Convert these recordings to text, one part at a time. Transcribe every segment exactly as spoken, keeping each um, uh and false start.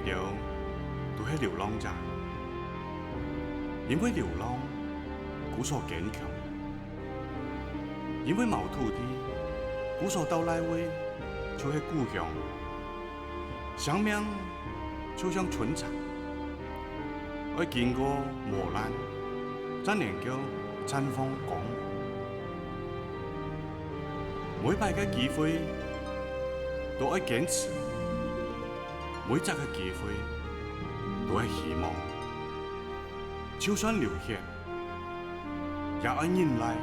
𠊎兜都係流浪者，因為流浪，故所堅強；因為無土地，故所到哪位就係故鄉。生命就像春蠶，愛經過磨難，正能夠綻放光芒。每擺个機會都愛堅持， 每隻个機會都係希望，就算流血，也愛忍耐。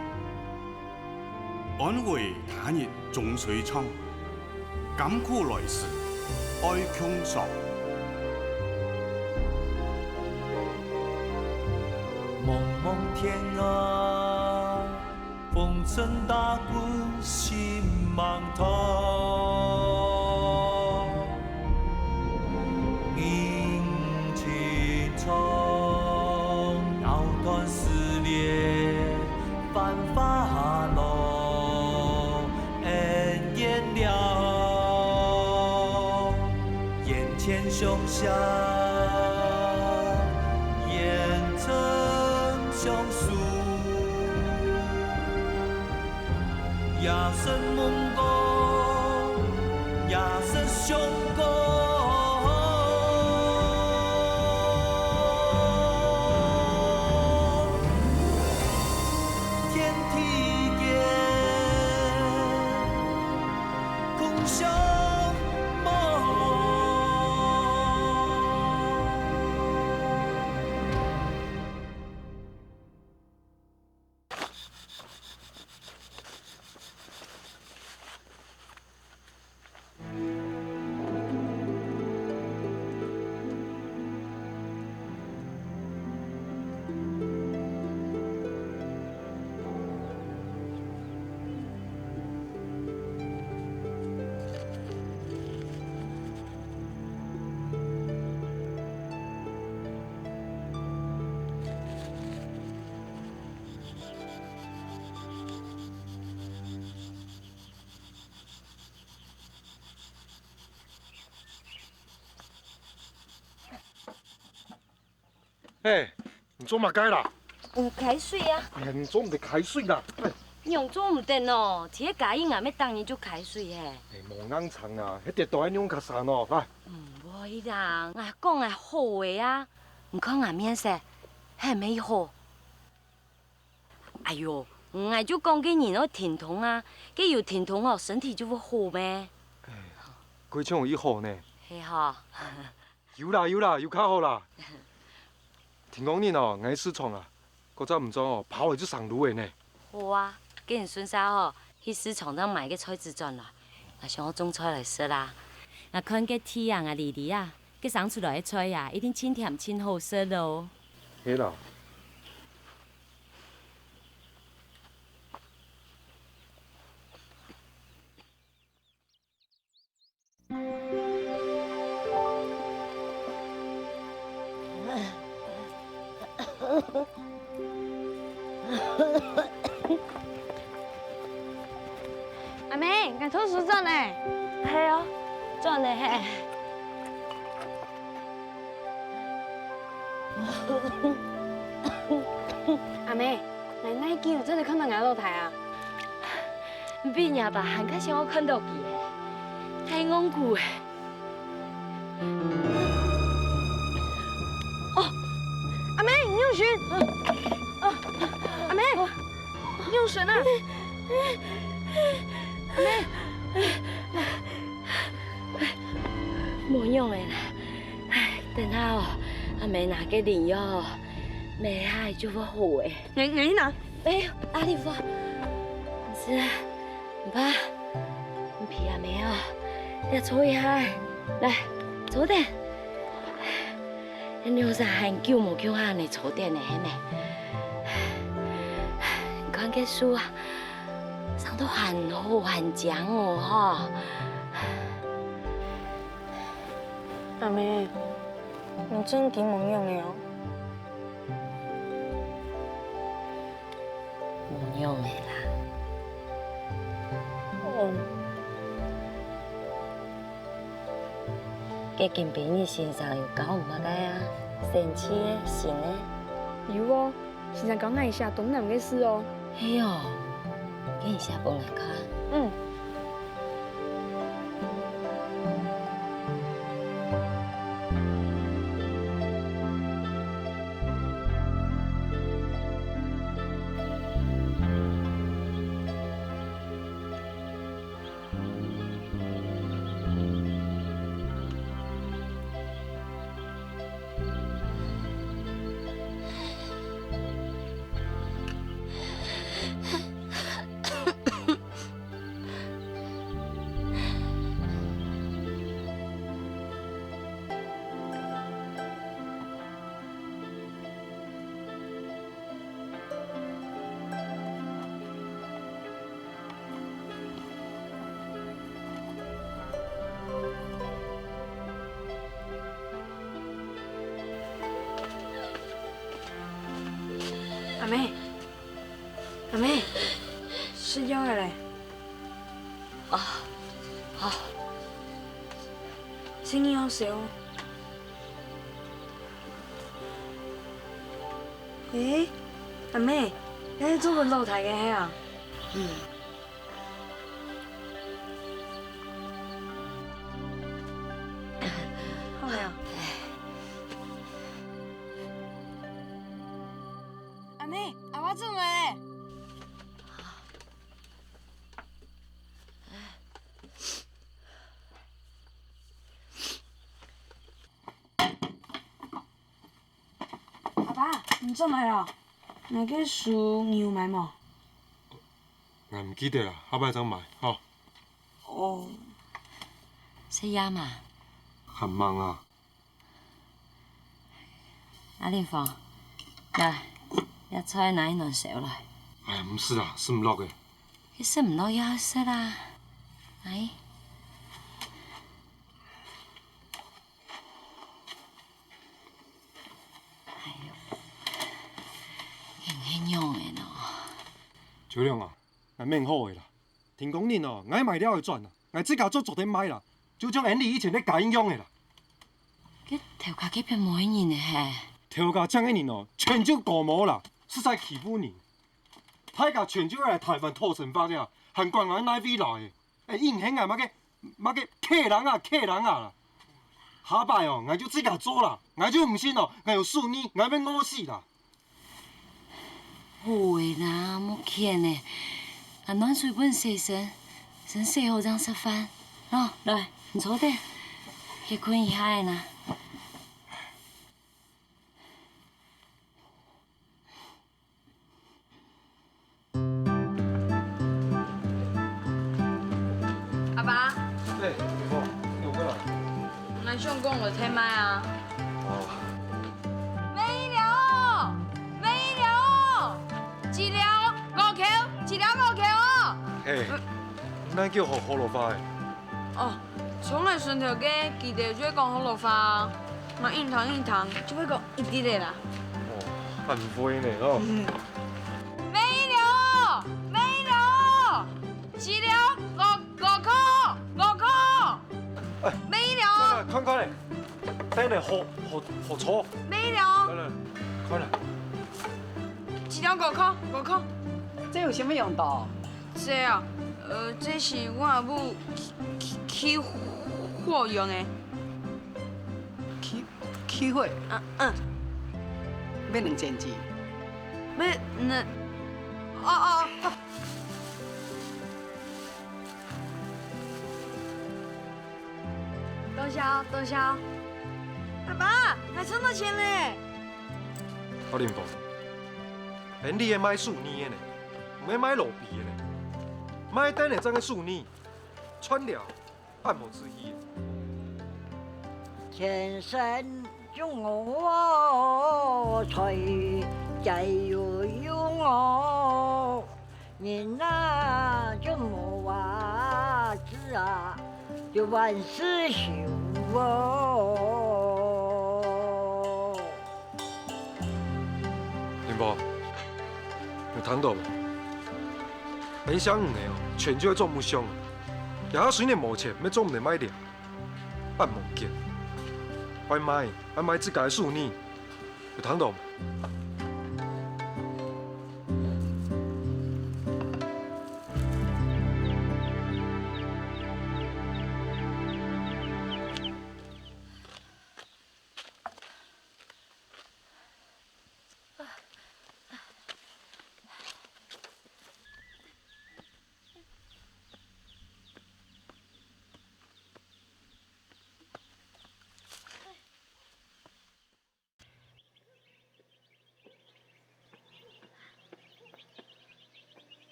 安危他日終須唱，甘苦來時愛共嘗。濛濛天涯， 風塵打滾心茫茫。銀琴唱，腰斷絲連繁華路，恩怨了。 眼前雄翔，眼前雄壯，夜深夢光，夜深雄光。天地間， 共相望。嘿，你做麼个啦？嗯，㧡水啊。哎呀，你做毋得㧡水啦！哎，仰做毋得呢？這个家務𠊎乜逐日就㧡水嘿。哎，無硬撐啊，該跌倒愛仰結煞呢？來。毋會啦，𠊎講𠊎好个啊，你看𠊎面色，還毋係好。 哎喲，𠊎就講該人愛停動啊，該有停動哦，身體就會好咩？哎，該像有好呢。係吼。有啦有啦，有較好啦。聽講你哦，愛市場啊，該隻毋知哦，跑仔就上路仔呢。好啊，該你順續哦，去市場上買个菜籽轉來，𠊎想愛種菜來食啦。𠊎看該地啊，𠊎理理啊，該生出來个菜啊，一定盡甜盡好食囉。係啦。 阿姆，𠊎讀書轉了。係哦，轉了嘿。阿姆，𠊎哪久正有看著𠊎老弟啊？你比若爸還較想愛看著佢，太戇牯了。 哦，阿姆，你仰形？哦，阿姆，你仰形啊？阿姆，無仰仔啦。唉，等下哦，阿姆拿个靈藥哦，吂下就會好了。𠊎，𠊎去拿。哎喲，阿麗芳，毋使啊。 毋怕，你陪阿姆哦，來坐一下。來，坐等。你兩儕還久無共下恁仔坐等了，係無？你看該樹啊，生到還好還靚哦，吼。阿姆，你真經無仰仔哦。 無仰仔啦。哦。月經病日先生有教𠊎麼个啊？生趣个、新个？有哦，先生教𠊎寫東南个事哦。係哦，該你寫分𠊎看。嗯。 阿姆，阿姆，食藥仔咧。啊，好。身體好燒。誒，阿姆，這係做分老弟个係啊？嗯。好了。阿姆，阿爸轉來咧。 阿爸，你轉來了。𠊎个書你有買無？𠊎毋記得啦，下擺正買，吼。哦。食夜嗎？還吂啊。阿林芳，來，這菜拿去暖燒來。哎呀，毋使啦，食毋落个。你食毋落也食啦，來。 哎喲，你係仰仔呢？秋良啊，𠊎免好个啦。天光日哦，𠊎賣了會賺啊，𠊎自家做做得賣啦，就像Andy以前个價一樣个啦。該頭家該片無人个係？頭家請个人哦，全就過無啦，實在欺負人。大家全就愛來臺灣討生活呀，還管𠊎哪位來个？ 哎，你係𠊎麼个，麼个客人啊，客人啊啦！下擺哦，𠊎就自家做啦，𠊎就毋信哦，𠊎有手藝，𠊎會餓死啦。好个啦，莫譴个，啊，暖水分洗身，先洗好正食飯。哦，來，你坐等，歇睏一下仔啦。 阿爸。哎，林芳，你有過來？𠊎想講个大麥啊。哦。賣了哦，賣了哦，一條五箍，一條五箍哦。嘿，嗯。哪叫學學老話个？哦， 像𠊎脣頭个，佢兜就會講學老話啊，𠊎應聽應聽，就會講一滴仔啦。哦，恁會呢，哦。嗯。賣了，賣了，一條五，五箍，五箍。哎，賣了。看看，看看咧，等下好，好，好錯。賣了。來來，看啦。一條五箍，五箍。這有啥物用途？ 這啊，呃，這係𠊎阿母去，去，去火用个。去，去火？啊，嗯。欲兩錢錢？欲兩，哦，哦，哦。多謝哦，多謝哦。阿爸，𠊎賺到錢咧！阿林芳，恁樣个賣手藝个呢？ 毋係賣羅比个呢，賣等下正个手藝，賺了，恁無志氣。天生就我材，家有有我，人啊就無話子啊，就萬事休哦。 林芳，有聽到無？𠊎想你哦，全就係做木匠，這下雖然無錢，乜做毋得賣了，恁無見。愛賣，愛賣自家个手呢，有聽到無？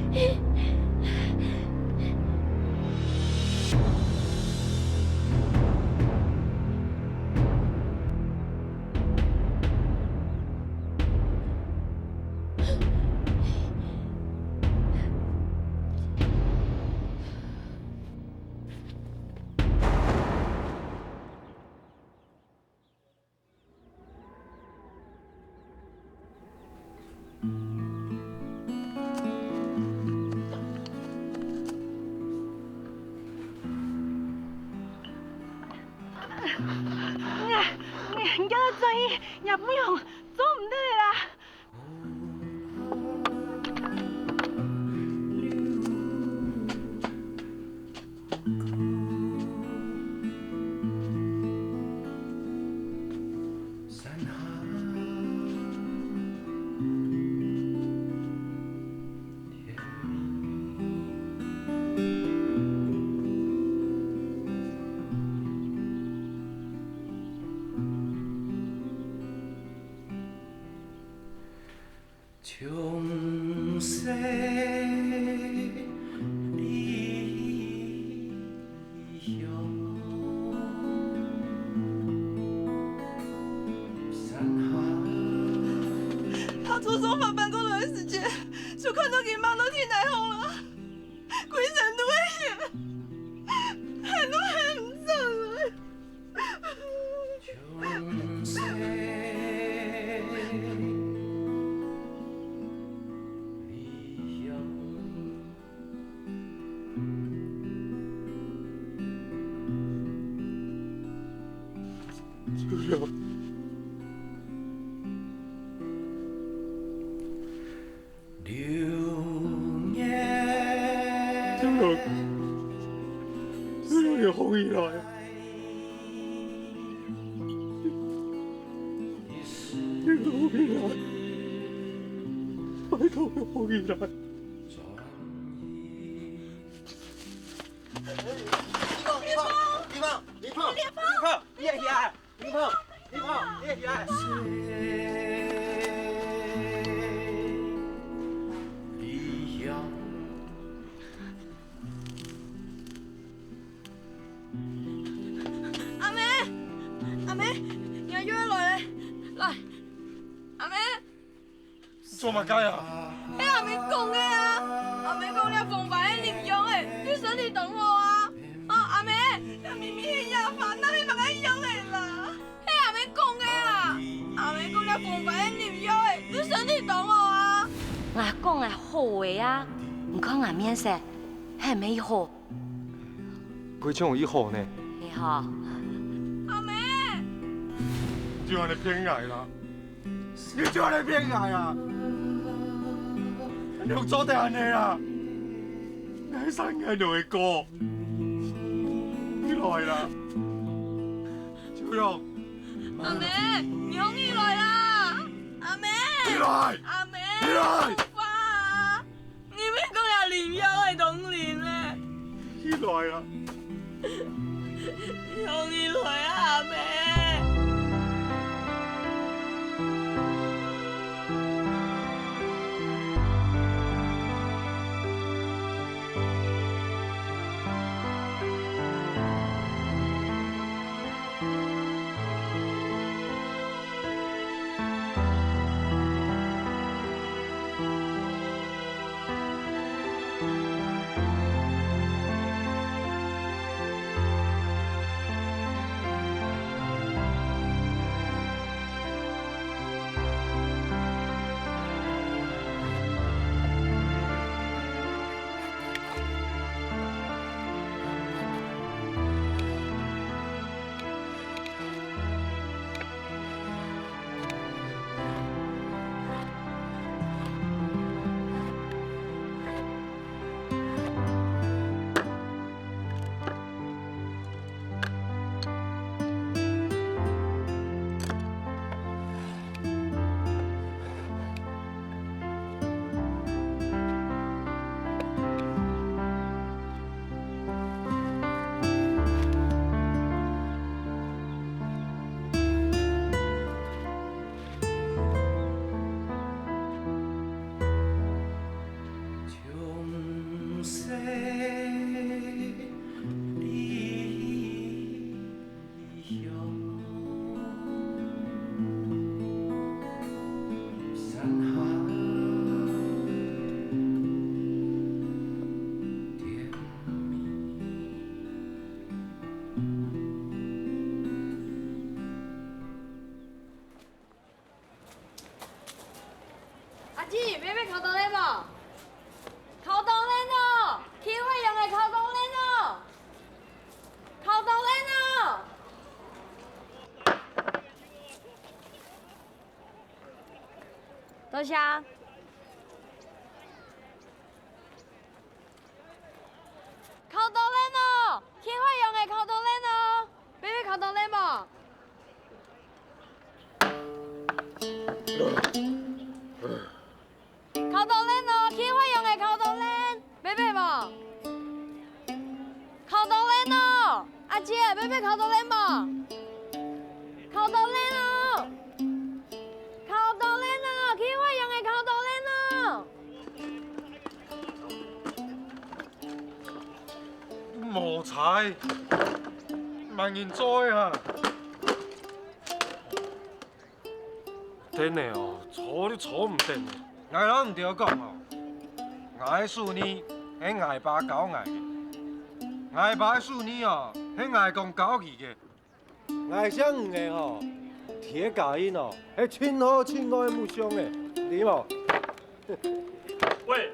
你，你，你叫佢轉去，若不用，做毋得啦。 他從上海搬過來个時節，就看到佢媽到天台項啦，歸身都係血，喊都喊毋出來。 阿妹，阿妹，若月來了，來，阿妹。 做麼个啊？係阿妹講个啊！阿妹講這風化个入藥仔，對身體當好啊！啊，阿妹，這明明係野花，哪係麼个藥仔啦？係阿妹講个啊！阿妹講這風化个入藥仔，對身體當好啊！𠊎講个好話啊，你看𠊎面色，係毋係好？ 佢像有好呢。係吼。阿妹！你就恁樣騙𠊎啦！你就恁樣騙𠊎啊！你有做得恁樣啊？ 𠊎生日兩个哥，你來啦！秋榮，阿姆，你好，你來啦！阿姆，你來！阿姆，你來！無法啊！你毋係講這領養个當領咧？你來啦！你好，你來啊，阿姆！阿姊，買買烤冬令無？烤冬令哦！去花園个烤冬令哦！烤冬令哦！多謝。 烤冬令哦！去花園个烤冬令哦！買買烤冬令無？烤冬令哦！去花園个烤冬令，買買無？烤冬令哦！阿姊，買買烤冬令無？烤冬令哦！烤冬令哦！去花園个烤冬令哦！ 無彩，麼人做个啊？等下哦，坐都坐毋等。𠊎摎你兜講哦，𠊎个手藝係𠊎爸教𠊎个，𠊎爸个手藝哦，係𠊎公教佢个。 𠊎姓吳个吼，鐵甲印哦，係盡好盡愛个木匠仔，知無？喂，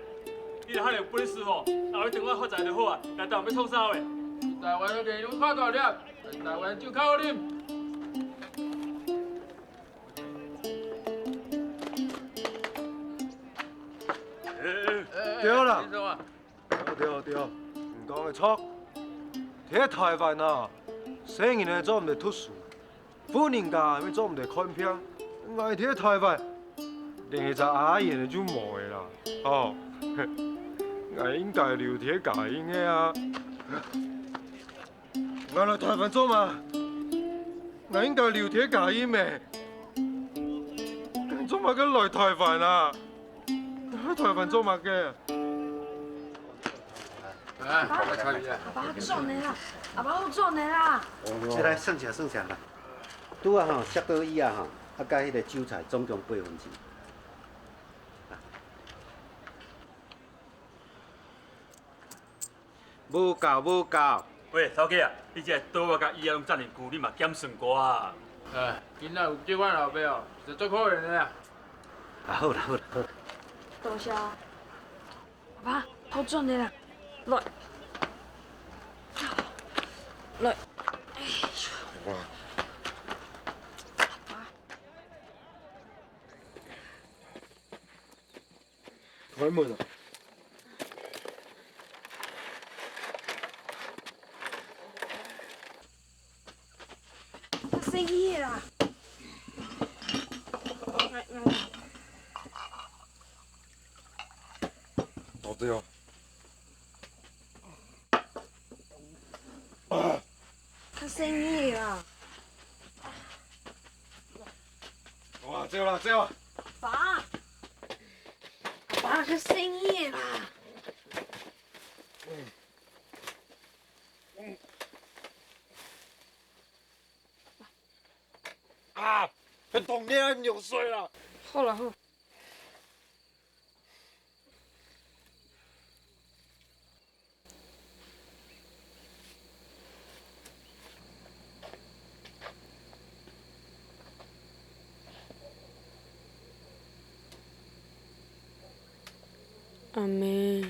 你若還有本事吼，拿去等我發財就好啊！來，台灣欲創啥喂？台灣个電影看大粒，台灣酒較好啉。對啦。 對，對，對，你講个著。在台灣啊，細人仔做毋得讀書，婦人家乜做毋得看病。𠊎在台灣，連一隻阿姨仔就無个啦。哦，𠊎應該留在家應該啊。 𠊎來台灣做麼？𠊎應該留在家裡咩？𠊎做麼个來台灣啊？來台灣做麼个？哎，我教你啊。阿爸，好賺个啦！阿爸，好賺个啦！這來，算一下，算一下啦。拄仔吼，摔倒椅仔吼，啊，佮彼个酒菜總共八分錢。 無夠，無夠。喂，頭家啊，你這刀仔佮椅仔攏遮爾舊，你嘛減算寡啊。哎，今仔有救阮老爸哦，實在足可憐个啊。啊，好啦，好啦，好啦。多謝啊。阿爸，好賺个啦。來。來。哎呦。阿爸。 開門啊！對哦。較細義啦。哇，走啦，走啦。爸，爸，較細義啦。啊，別動你个藥水啦！好啦，好。 阿姆。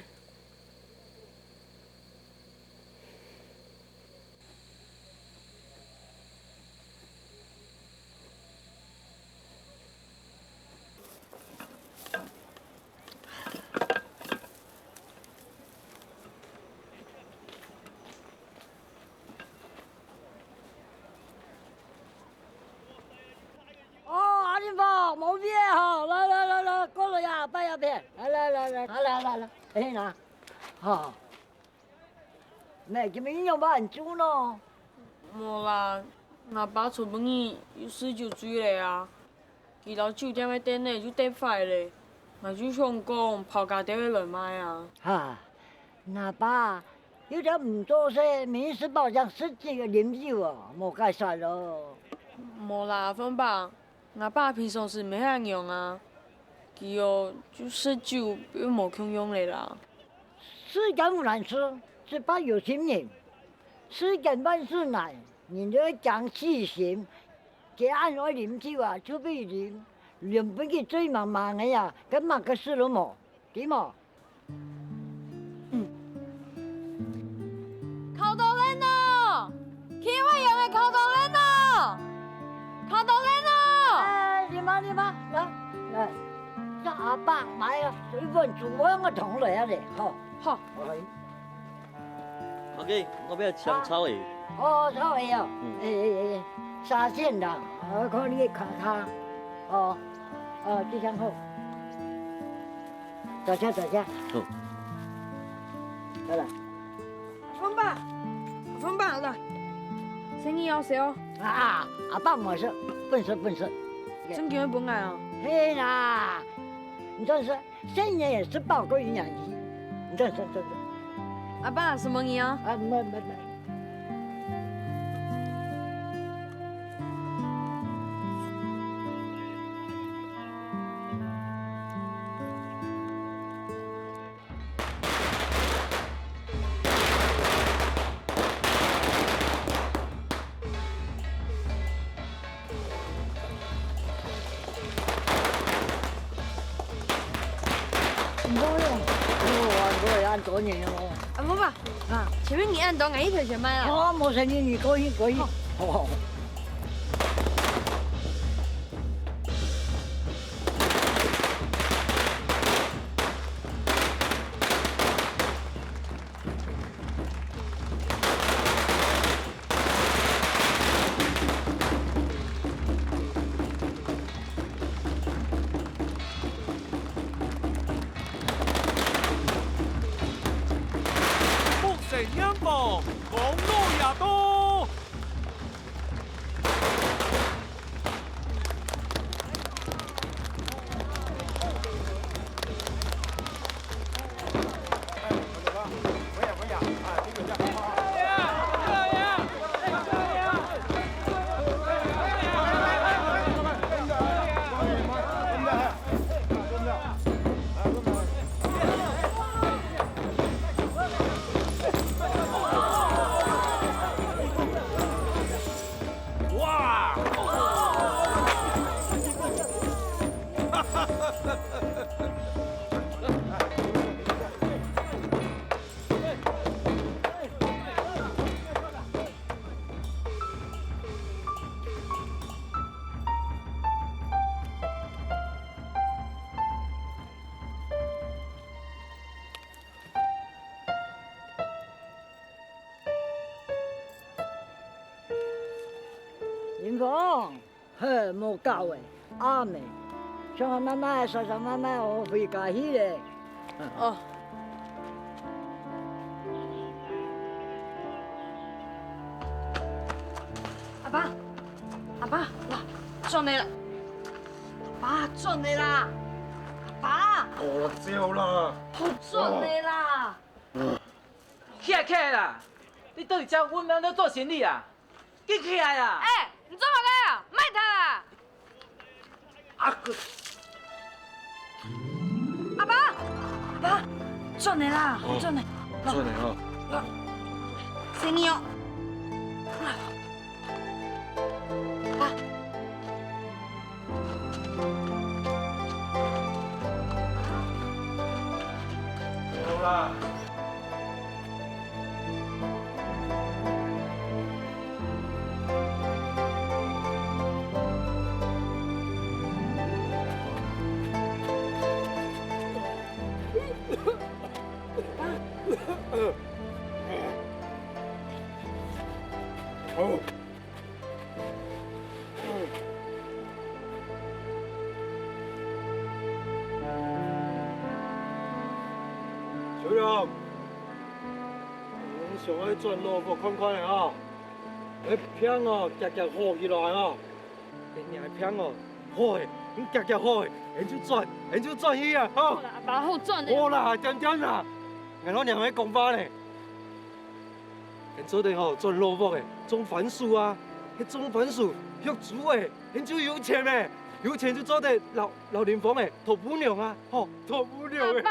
哦，阿林芳，無變吼，來來來來，過來呀，拜一遍，來來來來，來來來來，哎喏，吼，那今晡日仰般恁久呢？無啦，吾爸昨晡日又食酒醉咧啊，佢摎酒店个凳仔又跌壞咧，𠊎就想講拋家底仔來賣啊。哈， 吾爸有兜毋做事，明日包正食酒个啉酒哦，無解釋咯。無啦，阿鳳伯，吾爸平常時毋係恁樣啊，佢哦就食酒又無共樣咧啦。世間無難事，只怕有心人。世間萬事難，人就愛講細心。佢恁愛啉酒啊，就分佢啉，連分佢醉茫茫个啊，該麼个事都無，對無？ 嗯。考到人哦！去外洋个考到人哦！考到人哦！哎，你媽，你媽，來，來，叫阿爸買一碗煮飯个湯來啊咧，吼。好。OK，我要香草誒。哦，草誒哦。嗯。哎，哎，哎，沙县啦，我看你个卡卡，哦，哦，这样好。 坐下，坐下。好。好了。阿凤伯，阿凤伯，來，生意要燒。啊，阿爸無事，分食分食。真个分𠊎哦。嘿啦，你真是，生意也是包个营养师，你真是真是。阿爸，什麼你哦？啊，没没没。 毋好用。哦，毋好用，恁多年哦。啊，無吧。啊。前面你恁多，𠊎一條先賣啦。哦，無生意，你可以，可以。好。好，好。 福星煙火，王老爺到！ 哇！林峰，嘿，無搞誒，阿妹，想下媽媽，想想媽媽，我回家去咧。哦，轉了啦！阿爸，轉了啦！阿爸，好啦，走啦！好，轉了啦！起來，起來啦！你到底遮有命咧做生理啊？緊起來啊！欸，你做麼个啊？莫動啊！啊，阿爸，阿爸，轉了啦，哦，轉了，轉了哦。細義哦。啊。好啦。 小楊，𠊎想愛轉老屋看看咧吼，該病哦，遽遽好起來吼。該若个病哦，好咧，你遽遽好咧，𠊎就轉，𠊎就轉去啊，吼。好啦，阿爸，好轉咧。好啦，恬恬啦，𠊎摎若姆講話咧。 𠊎做得吼轉老屋仔，種番薯啊，該種番薯畜豬仔，𠊎就有錢咧，有錢就做得摎摎林芳仔討餔娘啊，吼，討餔娘咧。阿爸，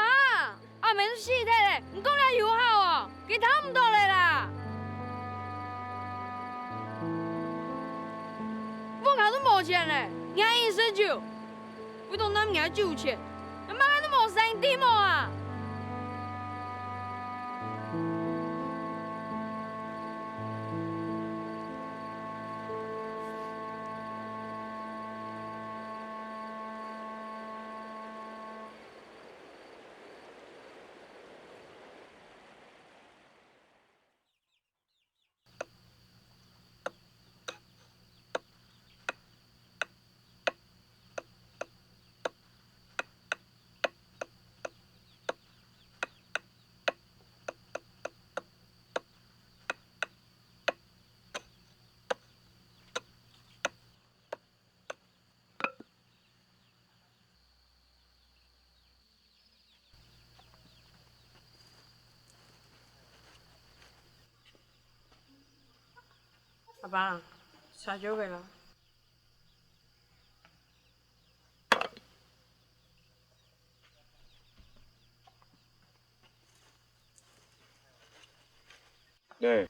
阿姆都死忒咧，你講這有效哦？佢聽毋到咧啦。屋下都無錢咧，你還意思就？ 為著拿若个酒錢，你麼个都無生，知無啊？阿爸，食酒个啦。欸。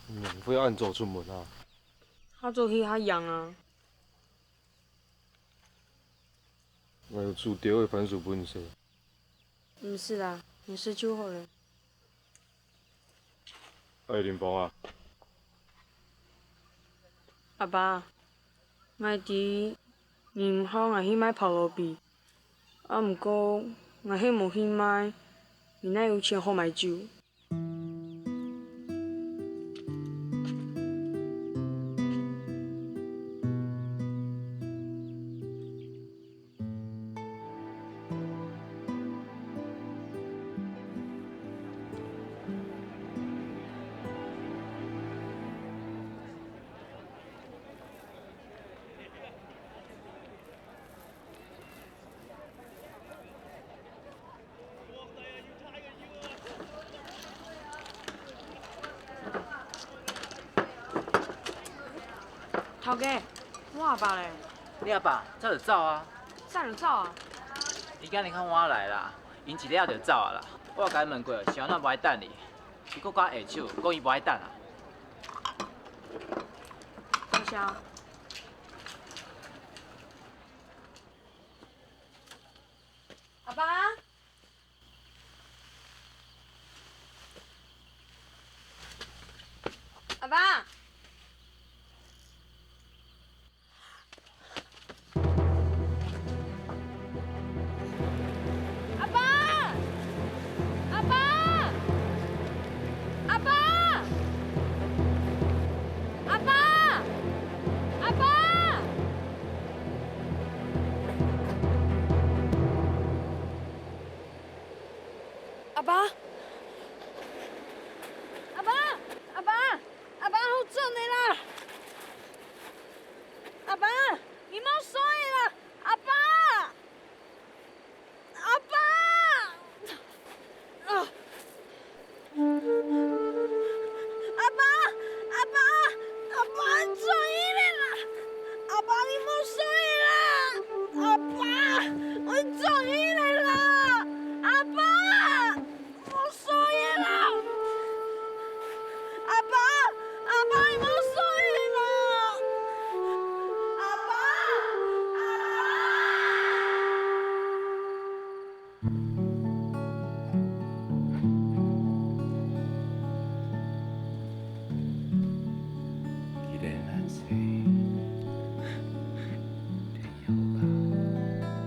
仰會恁早出門啊？較早去較贏啊。𠊎有煮兜仔番薯分你食。毋使啦，你食就好了。欸，林芳啊。阿爸，𠊎知你毋好𠊎去賣拋咾皮，啊毋過𠊎係無去賣，你哪有錢好買酒？ 頭家，我阿爸咧？你阿爸早就走啊。早就走啊？你今日較晏來啦，𠊎一下就走啊啦。我共問過，小娜無愛等你，佢閣掛下手，講佢無愛等啊。多謝。 阿爸，阿爸，阿爸，阿爸，阿爸，阿爸，阿爸。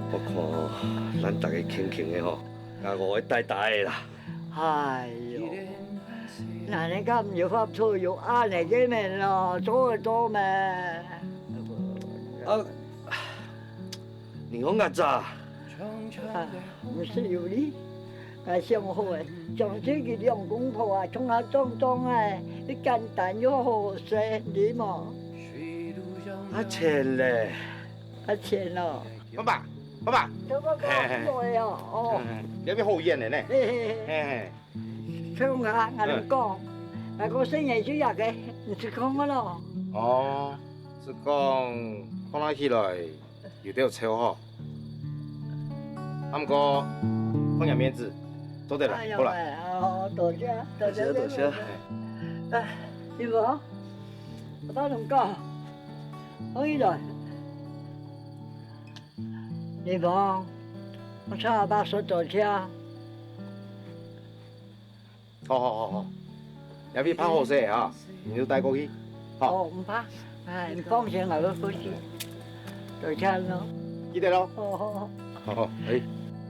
我看咱大家輕輕个吼，𠊎會帶帶个啦。哎喲，哪能敢有法度有恁樣个面咯？做得到咩？啊，你講𠊎咋？啊，毋係有理。 𠊎想好誒，將這个兩公婆啊，共下裝裝誒，又簡單又好勢，你無？啊錢咧？啊錢哦。爸爸，爸爸。這个嘿嘿嘿。講過哦，哦。嗯，這邊好遠的呢。嘿嘿嘿。嘿嘿。像啊，𠊎同你講，嗯。𠊎个生日就這个，你去看个咯。哦，係講，看起來 有兜臭吼。啊，毋過，放下面子，做得了，哎喲，好了。哎，哦，多謝，多謝，多謝，多謝。哎，師傅，我幫侬講，我一來，師傅，我請阿爸說多謝。 好好好好，這位辦好勢啊，你就帶過去。好。哦，毋怕，哎，你放心，𠊎會負責。多謝咯。記得咯。好好好。好好，哎。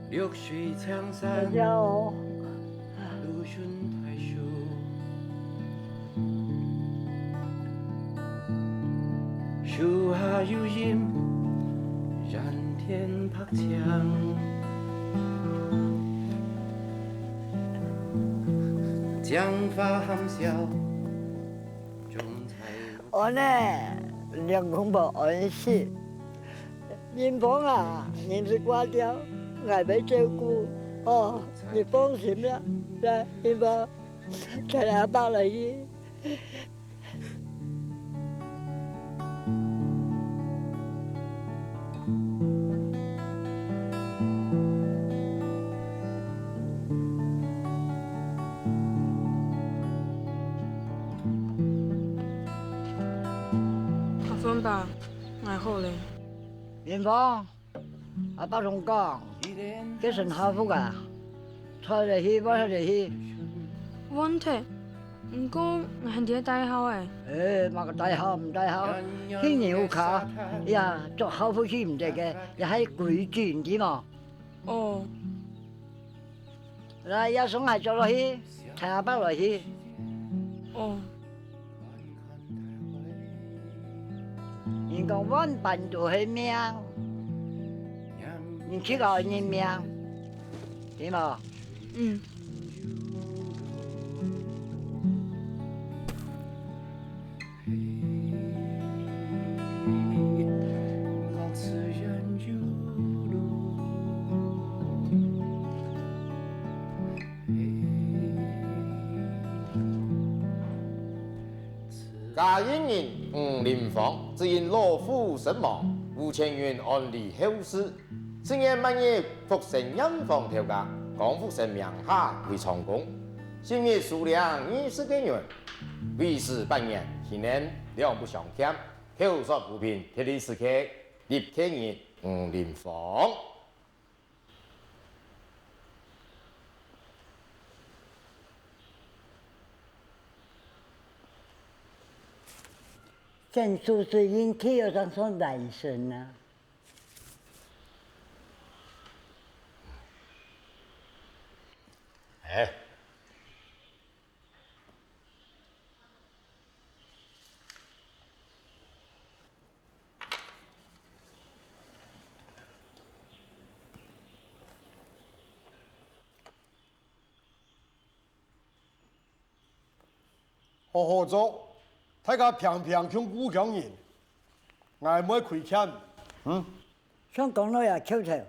綠水青山，多謝哦。樹下有人，藍天白牆。 講話含笑，種菜。安呢，兩公婆安息。林芳啊，人就掛掉，𠊎會照顧。哦，你放心啦，來，林芳，帶阿爸來去。 阿芳伯，𠊎好咧。林芳， 阿伯同講，這身校服啊，脫了去，換了去。換忒，毋過𠊎還在戴校誒。誒，麼个戴校毋戴校？去樓下，呀，著校服去毋得个，這係規矩，你知無？哦。來，這雙鞋著落去，帶阿伯來去。哦。 人講萬般都係命，你自家愛認命，對無？嗯。 嘉義人吳林芳只因老父身亡，無錢銀安理後事。次年八月，復升驗房頭家，江福生名下為倉公。十月收領二十個銀，為時八年，去年兩不相欠，口說無憑，特立時契，立契人吳林芳。 真主之人，佢有當上男生啊。哎。 好好做，大家平平共故鄉人，𠊎毋會虧欠。嗯？像講到也蹺頭。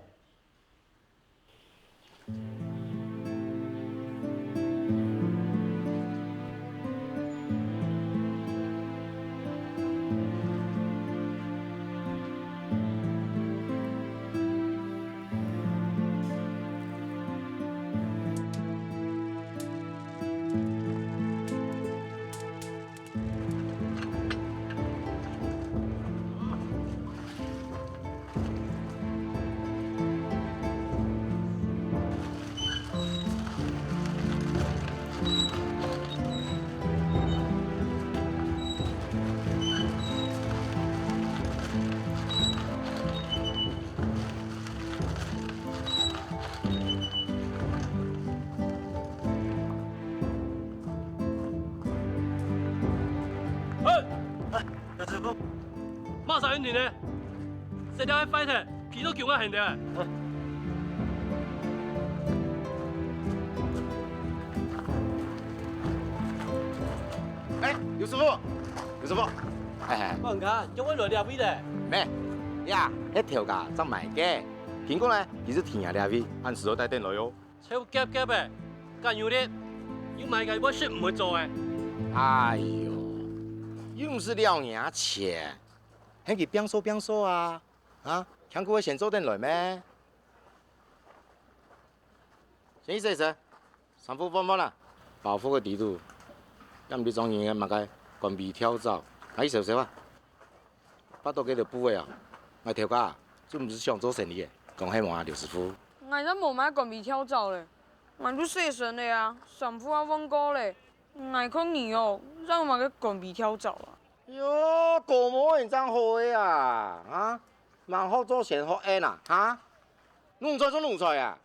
嘿！哎，劉師傅，麼儕恁樣呢？這條係壞忒，皮都勼啊現在。哎，劉師傅，劉師傅，哎，放假，仰會來這位咧？咩，呀，該頭家正買个，聽講呢，佢就聽這位，恁時就帶等來哦。 臭夾夾个，敢有力，有麼个會食毋會做个。哎喲，又毋使了若錢，喊佢拚掃拚掃啊，啊，強哥會先做等來咩？先去洗手，衫褲換換啊，包袱个底肚，也毋知裝人个麼个乾皮跳蚤，拿去燒燒啊。 發到該條布个啊，𠊎頭家就毋係想做生理个，講係無啊，劉師傅？𠊎正無麼个乾皮跳蚤咧，𠊎就洗身咧啊，衫褲也換過咧，𠊎看你哦，正有麼个乾皮跳蚤啊？喲，高毛人正好个啊，啊，吂學做仙學恩啊，哈？ 奴才做奴才啊！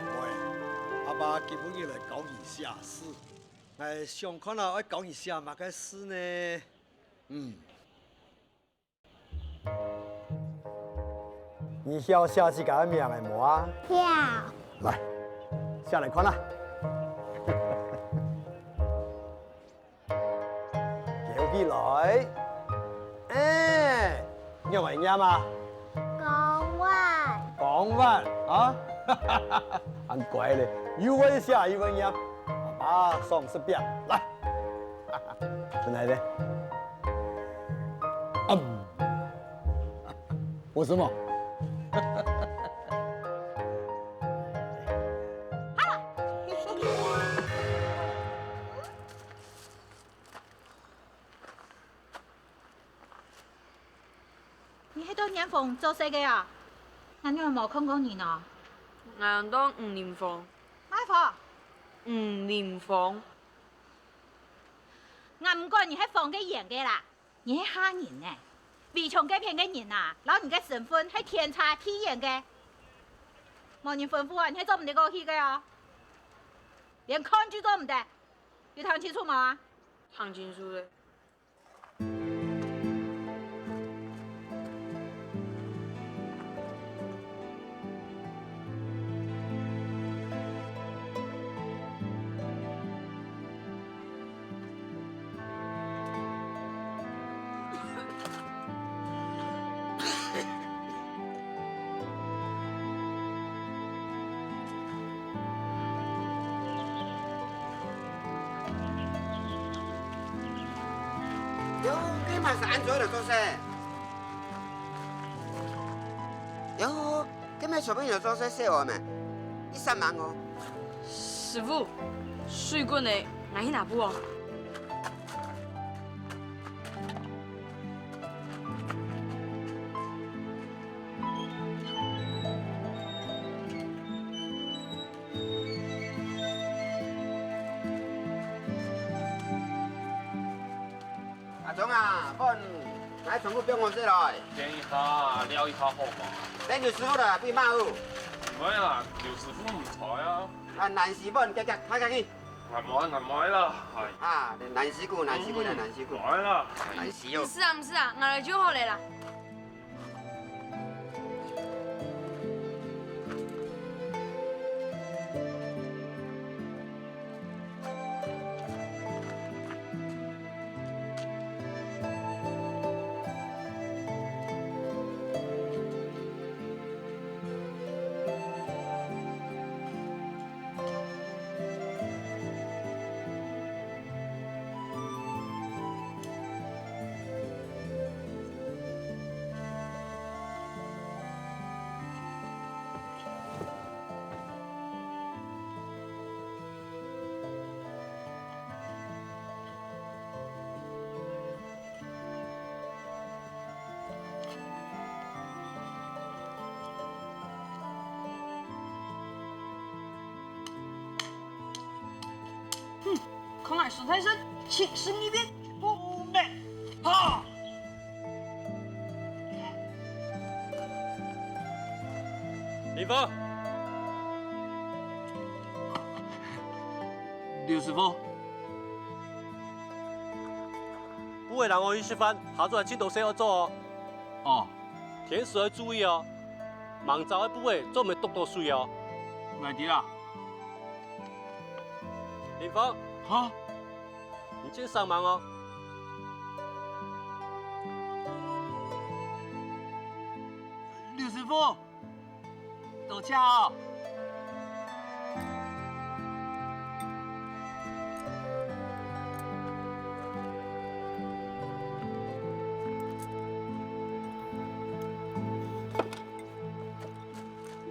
喂，阿爸今晡日來教你寫字，𠊎想看啊，愛教你寫麼个字呢？嗯。 你曉寫自家个名仔無啊？曉。來，寫來看啊。撿起來。哎，仰仔唸啊？光碗。光碗啊？恁乖咧，又會寫又會唸。阿爸賞識你。來。 真的咧？嗯，我什麼？你係到遠方做事个啊？𠊎仰無看過你呢？𠊎安到吳林峰。麼个峰？吳林峰。 𠊎毋管你係方个圓个啦，你係啥人呢？圍牆該片个人啊，摎你个身份係天差地遠个。無人吩咐啊，你係做毋得過去个哦。連看就做毋得，有聽清楚無啊？聽清楚咧。 喲，該麼儕恁早來做事？喲，該麼小朋友做事細話咩？一煞猛哦。師傅，水滾咧，𠊎去拿布哦。 阿忠啊，飯拿去倉庫放好勢來。等一下，尞一下好無？等劉師傅來，分你罵哦。毋會啦，劉師傅毋在啊。啊，難死飯，遽遽，快遽去。 𠊎毋愛，𠊎毋愛啦，唉。啊，難死佢，難死佢啦，難死佢。毋愛啦。難死哦。毋使啊，毋使啊，𠊎來就好咧啦。看来沈泰生七十二变不灭。哈！林峰，劉師傅，不會讓我一時番爬出來盡多事要做哦。哦，天時要注意哦，猛燥个部位做毋得涿到水哦。𠊎知啦。 林峰，哈？你先上忙哦。劉師傅，多謝哦。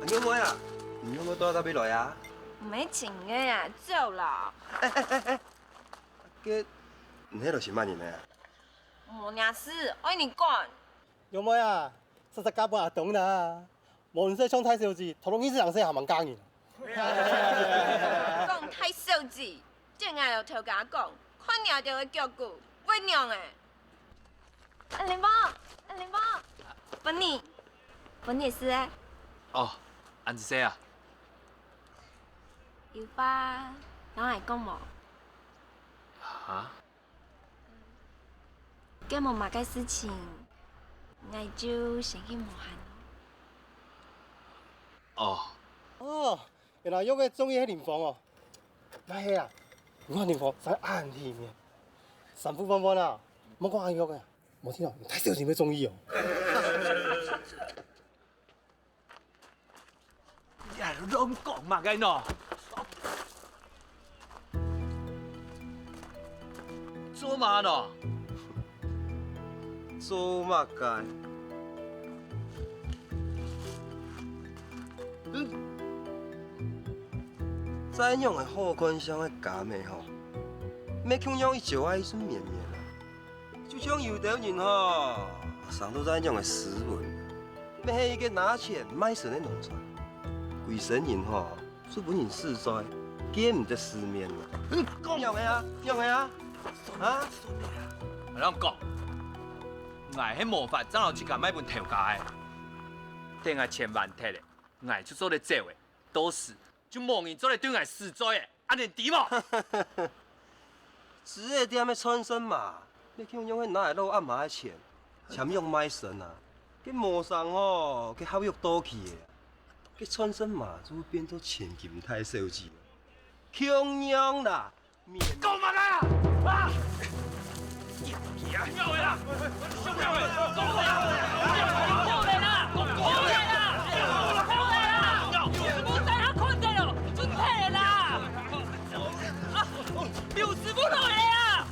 阿妹啊，你仰會到這位來啊？毋係請个啊，走啦。 該你係來尋麼人个啊？無若事，愛你管。玉妹啊，煞煞嫁分阿東啦，無你識像大小姐，頭路二十零歲還吂嫁人。講大小姐，等𠊎摎頭家講，看你兜个腳骨會仰仔。啊，林峰，啊，林峰，分你，分你食个。哦，恁仔細啊。有話摎𠊎講無？ 哈？該無麼个事情，𠊎就先去無閒。哦。哦，原來玉妹中意係林峰哦。毋係啊，你看林峰生恁體面，衫褲換換啊，莫講恁樣啊，無聽著，大小姐會中意哦。 你還亂講麼个喏？做麼喏？做麼个？嗯，再仰仔好看相个家妹吼，乜共樣一朝愛順綿綿啊！ 就像有兜人吼，生到恁樣个斯文，乜係一個拿錢賣身个奴才，歸身人吼，就分人使載，見毋得世面啊！仰仔啊？仰仔啊？啊？𠊎摎你講，𠊎係無法正摎自家賣分頭家个，等𠊎錢還忒咧，𠊎就做得走咧，到時 就無人做得對𠊎使載咧，恁仔知無？紙仔店个賺身嫲，你共樣係拿𠊎老阿嫲个錢，簽約賣身啊！該無成吼，該合約到期咧，該賺身嫲就變做千金大小姐，共樣啦！ 講麼个啊？啊！劉師傅來啊！